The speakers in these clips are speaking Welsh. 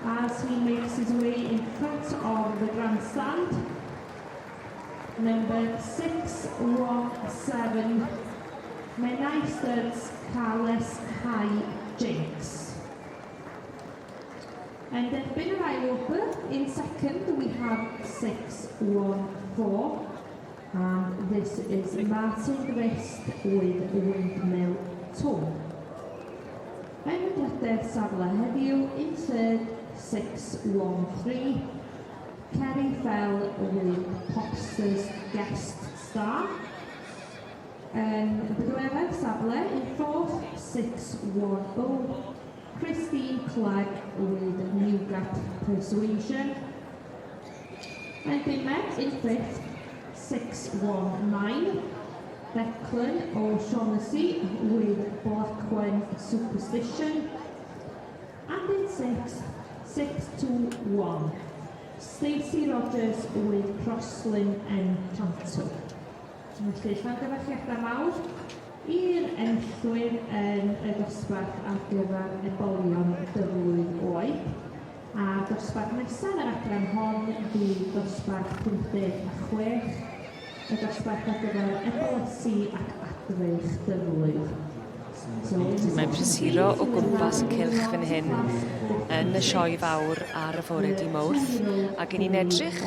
As he makes his way in front of the grandstand, number 617, Menai Studs Carles High Jinx. Yn derbyn yr ail wobr, in second we have 614, and this is Martin Grist with Windmill Tom. Yn y drydedd safle heddiw, in third, 613, Kerry Fell with Popsters Guest Star. Yn y bedwaredd safle, in fourth, 610, Christine Clegg with Newgate Persuasion. Yn bumed, in fifth, 619, Declan O'Shaughnessy with Blackwen Superstition. And in sixth, 621, Stacey Rogers with Crosslin Enchanto. Felly, llongyfarchiadau mawr i'r enillwyr yn y dosbarth ar gyfer ebolion dyflwydd oed. A'r dosbarth nesaf yn yr adran hon fydd dosbarth 56, y dosbarth ar gyfer ebolesi ac adfeich dyflwydd. Mae'n prysuro o gwmpas y cylch fan hyn yn y sioe fawr ar y fore di Mawrth ac 'yn ni'n edrych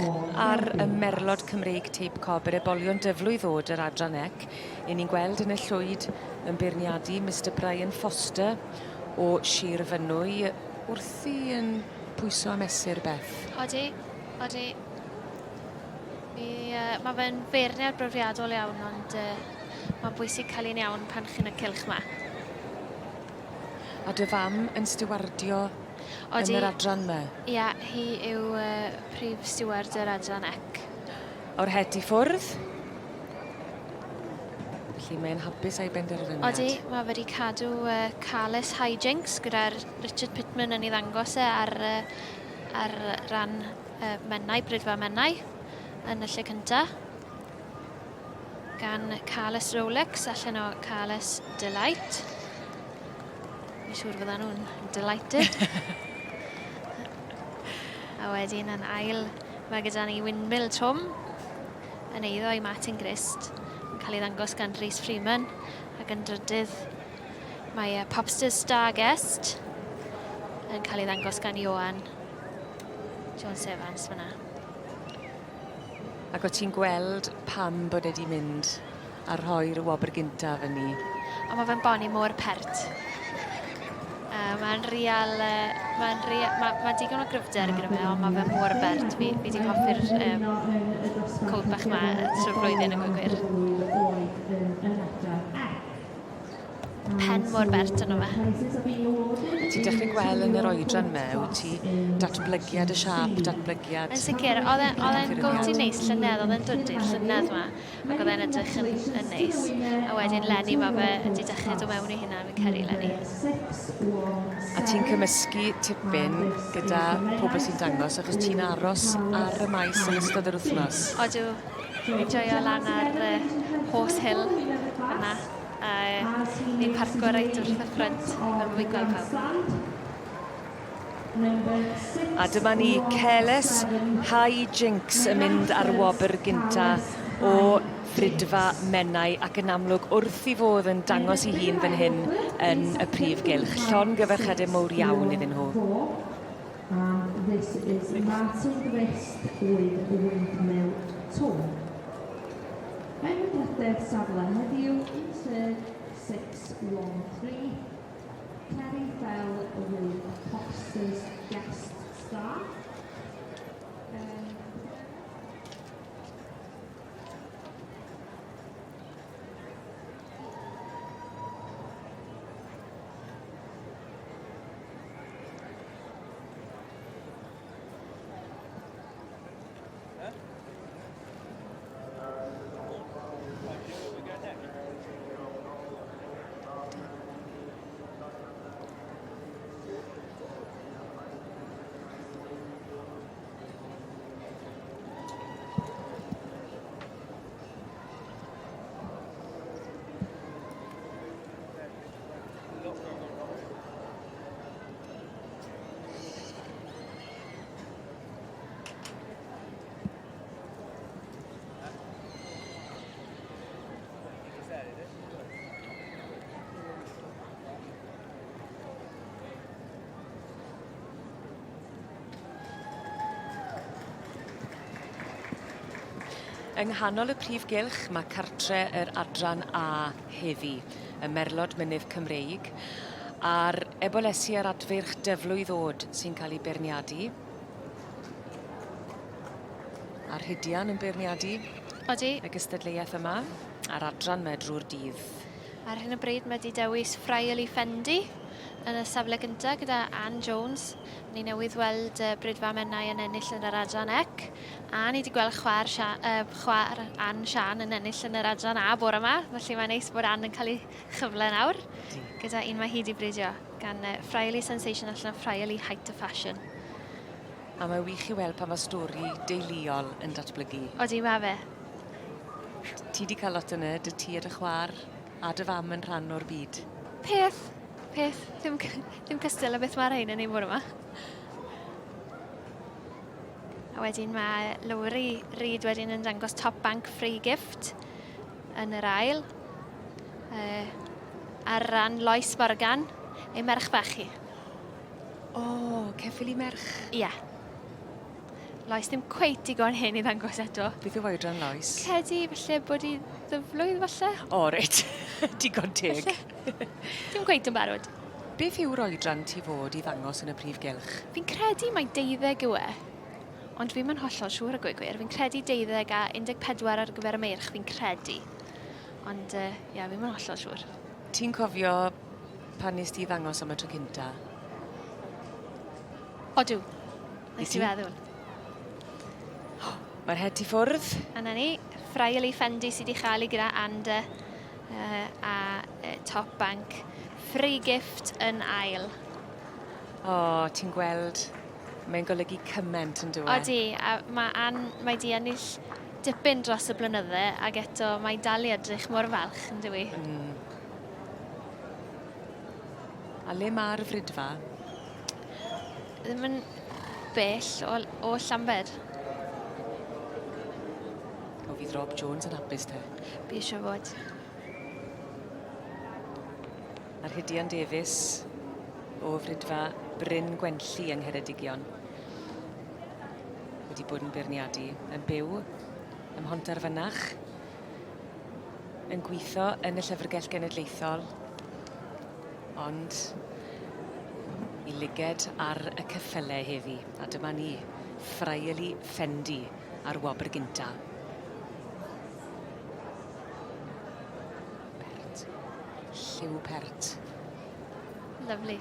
ar y merlod Cymreig teip cob yr ebolion dyflwydd ddod yr adran ec. 'Yn ni'n gweld yn y llwyd yn beirniadu Mister Brian Foster o Sir Fynwy wrthi yn pwyso a mesur Beth. Odi, odi. Mi, uh, mae fe'n feirniad brofiadol iawn, ond uh, Mae'n bwysig cael un iawn pan chi'n y cylch 'ma. A dy fam yn stiwardio yn yr adran 'ma? Ia, hi yw uh, prif stiward yr adran ec. O'r het i ffwrdd. Felly mae'n hapus a'i benderfyniad. Odi, mae wedi cadw uh, Carles Hijinks gyda'r Richard Pittman yn ei ddangos e ar, uh, ar ran uh, Menai, Brydfa Menai, yn y lle cyntaf. Gan Carles Rolex allan o Carles Delight. Fi'n siŵr fyddan nhw'n delighted. A wedyn yn ail, mae gyda ni Windmill Twm yn eiddo i Martin Grist, yn cael ei ddangos gan Rhys Freeman, ac yn drydydd mae Popsters Star Guest yn cael ei ddangos gan Ioan Jones Evans fyna. Ac o't ti'n gweld pam bod e 'di mynd a rhoi'r wobr gyntaf yn ni? O ma' fe'n boni mor pert. Uh, mae'n real, uh, mae'n real, mae ma digon o gryfder gyda fe, ond mae fe mor bert. Fi, fi di hoffi'r um, cwt bach yma trwy'r flwyddyn yn gwir. Pen mor bert yno fe. Ti'n dechrau gweld yn yr oedran 'ma, wyt ti, datblygiad y siâp, datblygiad... Yn sicr, oedd e'n oedd e'n gowt i neis llynedd, oedd e'n dwdu llynedd 'ma, ac oedd e'n edrych yn, yn neis. A wedyn leni mae fe wedi dechrau dod mewn i hynna, fi'n credu leni. A ti'n cymysgu tipyn gyda pobl sy'n dangos, achos ti'n aros ar y maes yn ystod yr wythnos. Odw, fi'n joio lan ar uh, Horse Hill yna. A ni'n parco reit wrth y ffrynt fel bo fi'n gweld pawb. A dyma ni, Careless High Jinx yn mynd ar wobr gynta o Frydfa Menai ac yn amlwg wrth 'i fodd yn dangos 'i hun fan hyn yn y prif gylch. Llongyfarchiade mowr iawn iddyn nhw. And this is Martin Grist with Windmill Tom. Yn y drydedd safle heddiw, insert 613, Kerry Fell with Popsters Guest Star. Um, Yng nghanol y prif gylch mae cartre yr adran A heddi, y Merlod Mynydd Cymreig, a'r ebolesi a'r adfeirch dyflwydd ôd sy'n cael eu beirniadu. A'r Rhydian yn beirniadu. Odi. Y gystadleuaeth yma, a'r adran 'ma drwy'r dydd. Ar hyn o bryd mae 'di dewis Friarly Fendi yn y safle gyntaf gyda Ann Jones. Ni newydd weld uh, Brydfa Menai yn ennill yn yr adran ec, a ni wedi gweld chwaer, Sia, uh, chwaer Ann Sian yn ennill yn yr adran A bore yma, felly mae'n neis bod Ann yn cael ei chyfle nawr gyda un mae hi wedi bridio gan uh, Friarly Sensation allan o Friarly Height of Fashion. A mae wych i weld pa mae stori deuluol yn datblygu. Odi, mae fe. Ti 'di cael lot yna, dy ti a dy chwaer a dy fam yn rhan o'r byd. Peth, peth, ddim, ddim cystal â beth mae'r rhain yn ei fod yma. A wedyn mae Lowri Reid wedyn yn dangos Top Bank Free Gift yn yr ail. Uh, ar ran Lois Morgan, ei merch bach hi. O, oh, ceffyl i merch? Ie. Yeah. Lois ddim cweit digon hen i ddangos eto. Beth yw oedran Lois? Credu falle bod i ddyflwydd falle. O, reit. Digon teg. Dim cweit yn barod. Beth yw'r oedran ti fod i ddangos yn y prif gylch? Fi'n credu mai deuddeg yw e. Ond fi'm yn hollol siŵr a gweud gwir. Fi'n credu deuddeg a 14 ar gyfer y meirch, fi'n credu. Ond ie, uh, yeah, fi'm yn hollol siŵr. Ti'n cofio pan nes ti ddangos am y tro cynta? Odw. Nes i feddwl. Mae'r het i ffwrdd. A na ni, Friarly Fendi sydd wedi chael ei gyda Ander uh, a uh, Top Bank. Free gift yn ail. O, oh, ti'n gweld, mae'n golygu cymaint yn dweud. E? Odi, a mae Ann, mae di ennill dipyn dros y blynydde ac eto mae dal i edrych mor falch yn dywi. Mm. A le mae'r fridfa? Ddim yn bell o, o Llambed. O, fydd Rob Jones yn hapus te. Fi eisiau fod. A'r Rhydian Davies o fridfa Bryn Gwenlli yng Ngheredigion wedi bod yn beirniadu, yn byw ym Mhontarfynach, yn gweithio yn y Llyfrgell Genedlaethol, ond i liged ar y ceffyle heddi. A dyma ni, Friarly Fendi ar wobr gynta. Pert. Lliw pert. Lovely.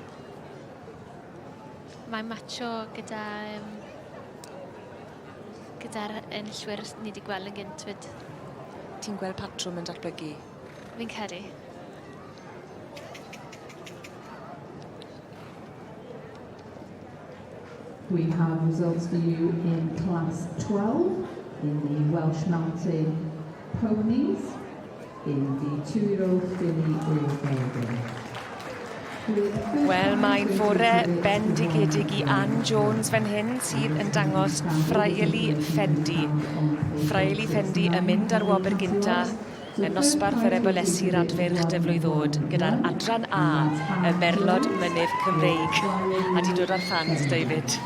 Mae'n macho gyda um, gyda'r enillwyr ni wedi gweld yn gynt 'fyd. Ti'n gweld patrwm yn datblygu? Fi'n credu. We have results for you in class 12 in the Welsh Mountain Ponies in the two-year-old filly or gelding. Wel, mae'n fore bendigedig i Ann Jones fan hyn sydd yn dangos Friarly Fendi. Friarly Fendi yn mynd ar wobr gynta yn nosbarth yr ebolesi Radfeirch Dyflwydd Ddod gyda'r adran A, y Merlod Mynydd Cymreig. A di dod ar fans, David.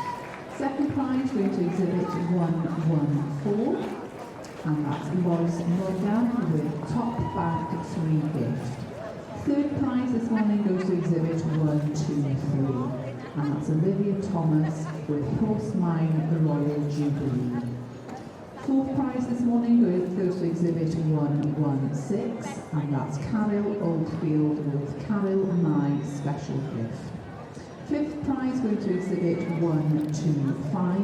Second prize going to exhibit 114, and that's Lois Morgan with Top Bank 3 gift. Third prize this morning goes to exhibit 123, and that's Olivia Thomas with Horse Mine Royal Jubilee. Fourth prize this morning goes to exhibit 116, and that's Carol Oldfield with Carol My Special Gift. Fifth prize going to exhibit 125,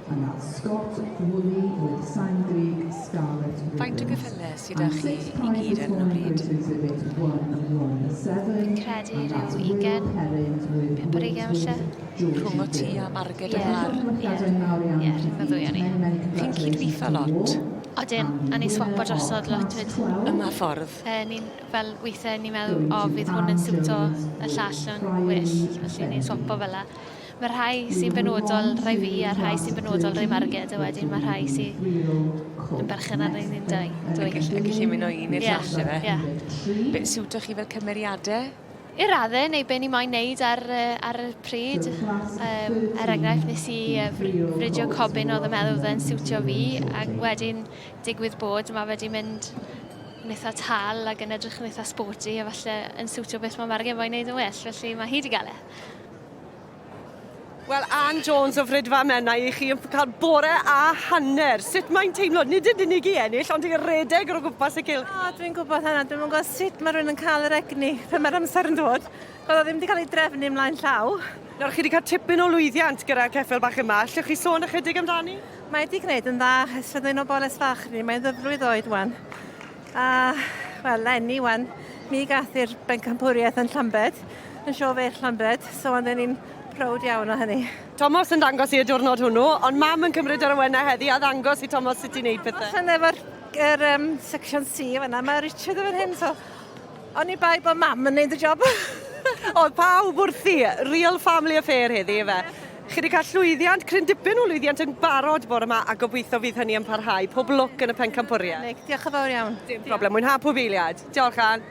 and that's Scott Woolley with Sangrig Scarlet Faint o Ribbons. gyffyle sydd â And chi sixth i prize gyd this ar hyn o morning bryd? goes to exhibit 117, Credu and that's rhyw Will ugain, Perrins with pump ar ugain falle. Georgie Rhwng o ti Gill. a Marged Ie. y Bar. Ie, rhwng y ddwy o'n ni. Many, many Chi'n congratulations cydweithio to you lot? all. Odyn, And a the ni'n swapo winner of drosodd lot class fyd. 12 Yma ffordd. E, ni'n fel weithiau ni'n meddwl, o, fydd hwn yn siwto y llall yn well, felly ni'n swapo fel la. Mae rhai sy'n benodol rhai fi a rhai sy'n benodol rhai Marged, a wedyn mae rhai sy'n yn berchen ar ein dau. Dwy. A gallu mynd o un i'r Ie, llall, efe? ie. Be, siwto chi fel cymeriadau? I raddau, neu be ni moyn neud ar, ar y pryd. Um, er enghraifft, nes i fridio cobyn oedd yn meddwl oedd e'n siwtio fi, ac wedyn digwydd bod mae wedi mynd yn eitha tal ac yn edrych yn eitha sporty a falle yn siwtio beth mae Margen moyn neud yn well, felly mae hi wedi gael e. Wel, Ann Jones o Fridfa Menai, i chi yn cael bore a hanner. Sut mae'n teimlo? Nid yn unig i ennill, ond i redeg o gwmpas y cylch. O, dwi'n gwybod hynna. Dwi'm yn gwybod sut mae rhywun yn cael yr egni pan mae'r amser yn dod. Oedd o ddim wedi cael ei drefnu ymlaen llaw. Nawr, chi wedi cael tipyn o lwyddiant gyda'r ceffyl bach yma. Allwch chi sôn ychydig amdani? Mae wedi gwneud yn dda ers fod un o boles fach ni. Mae'n ddyflwydd oed wan. A, wel, leni wan, mi gath i'r bencampwriaeth yn Llambed, yn Sioe Feirch Llambed, so ond ni'n prowd iawn o hynny. Tomos yn dangos i y diwrnod hwnnw, ond mam yn cymryd yr awenau heddi a ddangos i Tomos sut i wneud pethau. Allan efo'r er, um, section C fan'na, mae Richard yn fan hyn, so oni bai bod mam yn neud y job. Oedd pawb wrthi, real family affair heddi, ife. Chi wedi cael llwyddiant, cryn dipyn o lwyddiant yn barod bore yma, a gobeithio fydd hynny yn parhau. Pob lwc yn y pencampwriaeth. Nick, diolch yn fawr iawn. Dim problem, mwynha pob eiliad. Diolch, Ann.